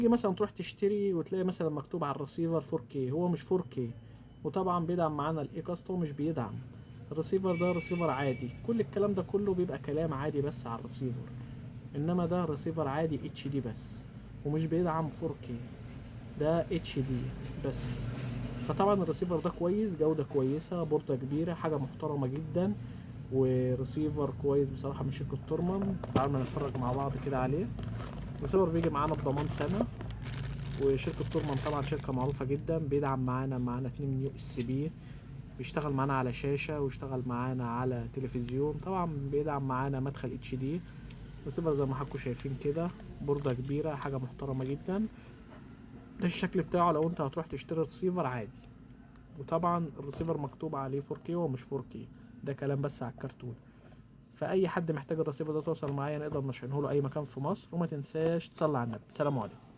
تيجي مثلا تروح تشتري وتلاقي مثلا مكتوب على الريسيفر 4K، هو مش 4K. وطبعا بيدعم معانا ال Icast، هو مش بيدعم. الريسيفر ده ريسيفر عادي، كل الكلام ده كله بيبقى كلام عادي بس على الريسيفر، انما ده ريسيفر عادي HD بس، ومش بيدعم 4K، ده HD بس. فطبعا الريسيفر ده كويس، جودة كويسة، بوردة كبيرة، حاجة محترمة جدا، وريسيفر كويس بصراحة من شركة تورمان. تعالوا نتفرج مع بعض كده عليه. الريسيفر بيجي معانا بضمان سنة، وشركة تورمان طبعا شركة معروفة جدا، بيدعم معانا 2 USB، بيشتغل معانا على شاشة، ويشتغل معانا على تلفزيون، طبعا بيدعم معانا مدخل HD. ريسيفر زي ما حضراتكم شايفين كده، بوردة كبيرة، حاجة محترمة جدا. ده الشكل بتاعه لو انت هتروح تشتري ريسيفر عادي. وطبعا الريسيفر مكتوب عليه 4K ومش 4K، ده كلام بس على الكرتون. فأي حد محتاج الريسيفر ده تواصل معايا، نقدر نشحنه له أي مكان في مصر. وما تنساش تصلي على النبي. سلام عليكم.